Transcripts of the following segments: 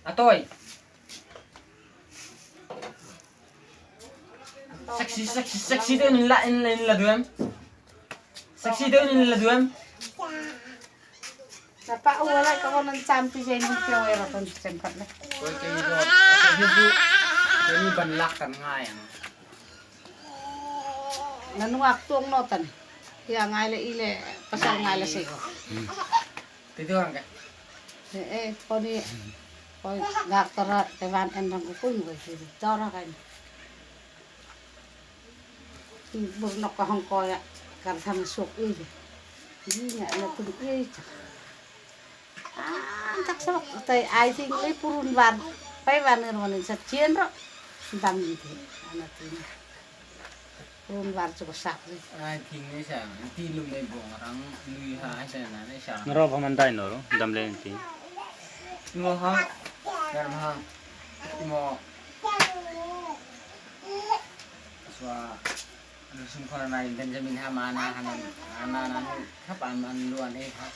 Atoy. Sexy sexy sexy deuh in la in la duem. Sexy deuh in la duem. Na pa uwala ka ko nan cham ti jay nung piong era ton chem khat le. Koi kei dot. Hi zu kei ban lak kan ngai ang. Na nuak tuang no tan. Ya ngai le ile pasal ngai le sei ko. Ti tu ang ke. Eh koni koi gak tora tewan en rang ko kuy mo koi tora kan. Bur nok ka hong koi kar thang suk i. Di nga na tung i. Ah tak sabak tai ai thing le purun van pai van ngar manin sa chien ro dam ni ana tin. Purun var chu ka sak ni. Ai thing ni sa ti lum nei bong rang lui ha ai sa na nei sa. Ngaro pa man dai no ro dam le ti. Mo ha garam ha mo swa sum khona nai Benjamin ha ma na hanan ana na nu khap an an luan e kha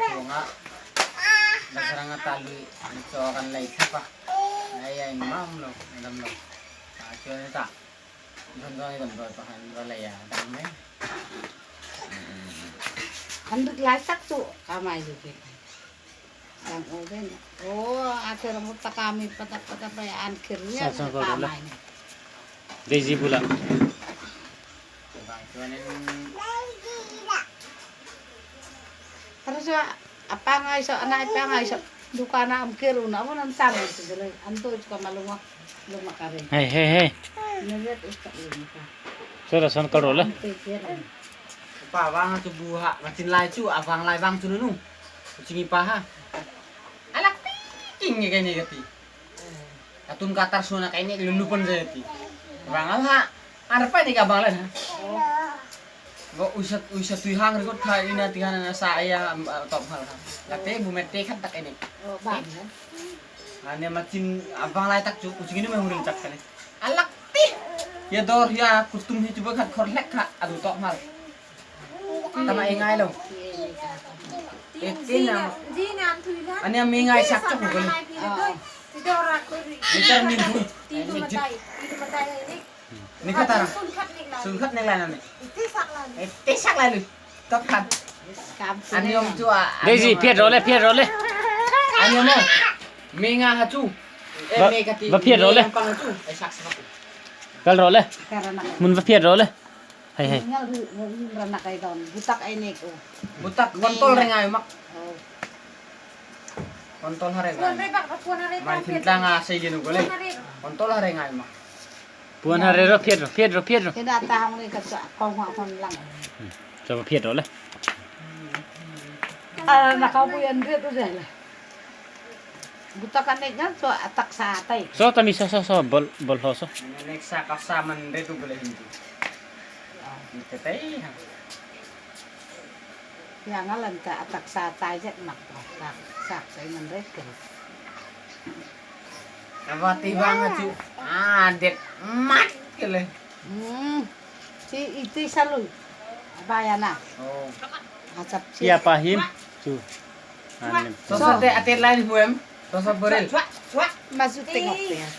tuanga dasaranga talui an cho kan lai khapa ai ai mam lo dam lo a cho ni ta dhan dhan dam doi pa han ra lai ya dam mai. An rik lai tak chu kamai lu ke. Ang oven. Oh, akhir mo ta kami pata pata pa an kirnya Sa sa ko la. kamai ni. Daisy bula. Bang chuanin Pero sa apa nga iso ana apa nga iso dukana am kiru na mo nan tang ito sila. Anto ka malunga lumakare. Hey hey hey. Nilet usta lumaka. Sora son karo la. Ante kira. Pa wang chu bu ha ma chin lai chu a wang lai wang chu nu nu chingi pa ha alak ti king ni kai ni gati atun katar suna kai ni lulupan jaya ti wang al ha arpa ni ka bang lan ha bo usat usat tui hang record kha ina ti hana sa ya top hal ha late bu mette khat tak ini Oh, bang. eh. ane ma chin awang lai tak chu uchingi ni me huril chak kane alak ti ya dor ya kustum hi chu ba khat khor lek kha adu top hal tama engai lo Di nam thui la. Ane mi ngai sak chak ko ni. Ni tar ni bu. Ti tu matai, ti tu matai ni. Ni khat ara. Sun khat ni la. Sun khat ni la na ni. Ti sak la ni. Te sak lai lu. Tok khat. Kam Ani om chu a. Daisy phiat ro le phiat ro le. Ani om. Mi nga ha chu. E me ka ti. Va phiat ro le. Pang chu. E sak sak. Kal ro le. Karena Mun va phiat ro le. Hey hey. Ngal rana kay don. Butak ay nek oh. Butak kontol re ngai mak. Oh. Kontol hare Puan ngai. re bak puan re Mai thin tlang a sei genu ko le. Kontol hare ngai mak. Puan ha re ro phiat ro phiat ro phiat ro. Kaya tahong ni kat sa kong wa kon lang. Cho va phiat ro le. Ah, nakabuyan dito dahil. Butak anek nga so atak sa atay. So tami so so so bol bol ho so. Nek sak sa man re tu ko le hindu. Ni te tai ha. Kaya nga lang ta atak sa atay jet mak sak sak sa iman ret ko. Apa ti bang chu. Ah, det mat ke le. Si iti saloy. Bayana. Oh. Acap si. Ya pa him. Chu. Anem. So so te atet lai ni buem. So so borel. Masuk tengok ya.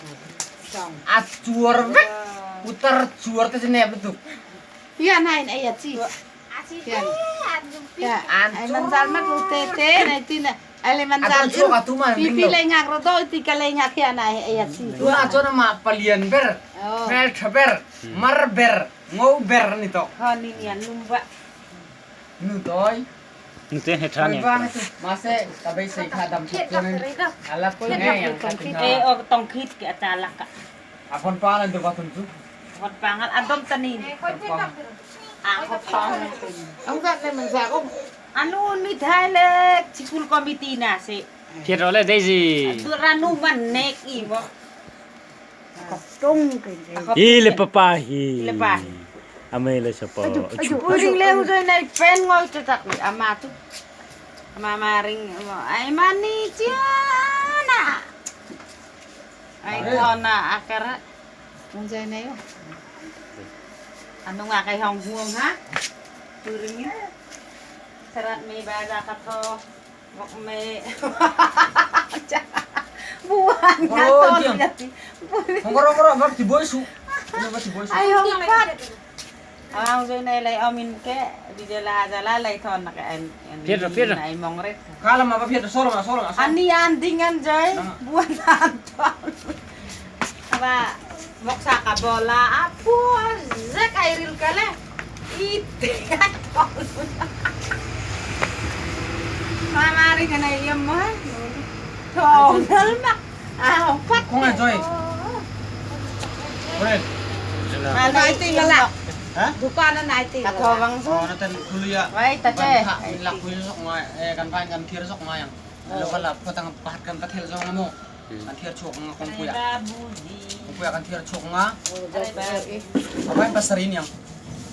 Song. A chuar vek. Putar chuar te chne betuk. Iya nain ayat si. Aci Yan. an jumpi. Ya, ay manzal mat tete na tina. Ay manzal. Aton chu ka tu ma Pipi lay ngak ro do iti ka lay ngak ya na ayat si. Tu a cho na ma palian ber. Oh. Mel ber, mar ber, ngau ber ni to. Ha ni nian lumba. Nu toy. Nu te he tha Oi ni. bang chu. Ma se tabai sei kha dam Phiat chu lak ni. re da. Ala ko nge yang ka tin Eh, o tong khit ke atalak ka. Apon pa lan tu batun chu. Hot pangal adom tanin. Eh koi phiat lak. Ako pang. Ang gat na manzal ko. Ano ni Thailand sikul committee na si. Phiat ro le Daisy. Tu ranu man nek i mo. Tung kay. Hi le papa hi. Le pa. Ame le sapa. Chu. Uring le udoy na pen ngoi tu tak ni ama tu. Ama maring ay mani tiana. Ay tona akara. Manzal na yo. Ano nga kay hong huwang ha? Turing yun. Sarat may bala ka to. Wak may... Buwa. Oh, diam. Hong ro ro bak ti boy su. Bak ti boy su. Ay hong pat. Awang zo nay lay amin ke di jala jala lay thon nak an. Pier pier. Ay mong ret. Kala ma ba pier solo ma solo ma. Ani andingan joy buan anton. Aba moksa ka bola apo zek airil kale. Ite aton. Mamari ka na iyam mo. Thong mak. Ah, pat. Kong ai joy. Ore. Nai ti ngala. Ha? Dukan nai ti. Kathawang so. Oh, na tan kuliah. Wai ta che. Min lak kuil sok nga eh kan pan kan thir sok nga yang. Lo kan lap patang pahat kan pathel sok nga mo. Kan thir chok nga kong kuya. Kong kuya kan thir chok nga. Apa yang pasarin yang?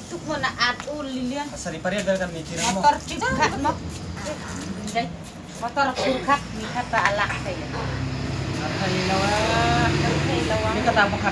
Itu mo na at ulilian. Pasari pare dal kan mikir mo. Motor curhat mo. Motor curhat ni kata alak saya. Ini kata apa?